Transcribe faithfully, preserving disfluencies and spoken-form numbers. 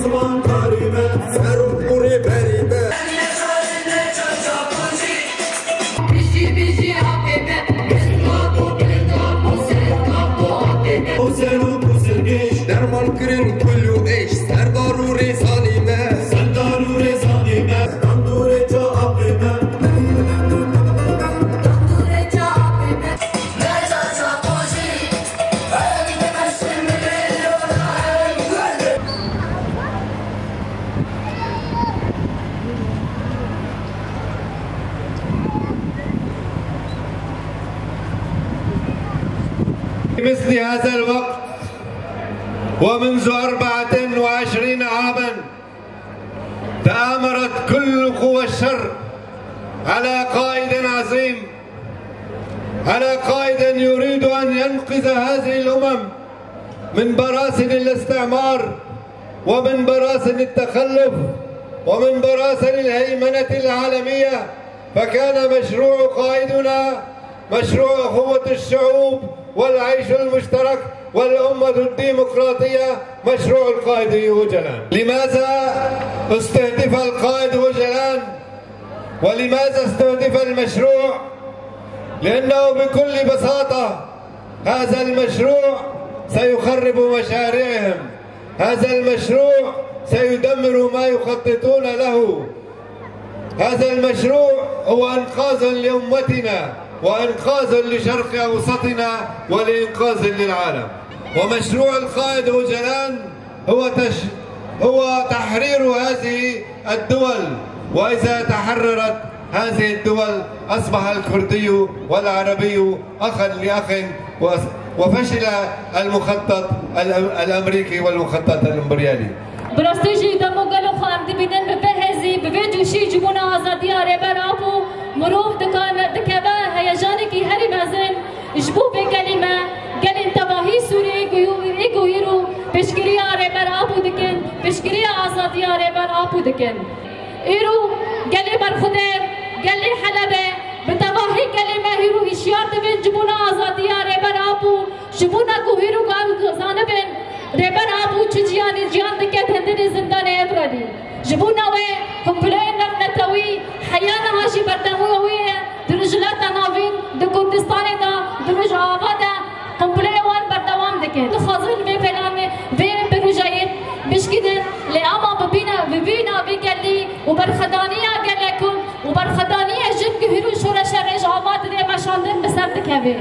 Ziman tarî me, serok û rêberî me. Û serok û sirgêş, derman kirin kul û êş, serdar û rêzanî me. Serdar û rêzanî me, rand û rêça apê me. مثل هذا الوقت ومنذ أربعة وعشرين عاما تآمرت كل قوى الشر على قائد عظيم، على قائد يريد أن ينقذ هذه الأمم من براثن الاستعمار ومن براثن التخلف ومن براثن الهيمنة العالمية، فكان مشروع قائدنا مشروع أخوة الشعوب والعيش المشترك والأمة الديمقراطية مشروع القائد أوجلان. لماذا استهدف القائد أوجلان؟ ولماذا استهدف المشروع؟ لأنه بكل بساطة هذا المشروع سيخرب مشاريعهم، هذا المشروع سيدمر ما يخططون له. هذا المشروع هو إنقاذ لأمتنا وإنقاذ لشرق أوسطنا ولإنقاذ للعالم. ومشروع القائد أوجلان هو تش-، هو تحرير هذه الدول، وإذا تحررت هذه الدول أصبح الكردي والعربي أخا لأخ، وس-، وفشل المخطط الأم-، الأمريكي والمخطط الإمبريالي. Bi rastî jî dema gelo xwe em dibînin bi vê hêzî, bi vê coşî ji bona azadiya Rêber Apo mirov dikane, dikeve heyecanekî herî mezin. Ji bo vê gelî me, gelên tevahî Sûriyê ku, ê ku hîro pêşgiriya Rêber Apo dikin, pêşgiriya azadiya Rêber Apo dikin. Îro gelê berxwedêr, gelê Helebê, bi tevahî gelê me hîro hişyar dibin ji bona azadiya Rêber Apo, ji bona ku hîro ku ew zanibin Rêber Apo çi ciyanê ciyan dike di hundirê zindanê Evrenî. Ji bona wê komployên navnetewî heya niha jî berdewamî wê ye. Di Rojhilata Navîn, di Kurdistanê de, di Rojava de komployê wan berdewam dike. Dixwazin vê pelamê, vê projeyê bişkînin, lê ama bi bîna, bi bîna vê gelî û berxwedaniya gelê Kurd û berxwedaniya jin ku hîro şoreşa Rojava dide meşandin bi ser dikeve.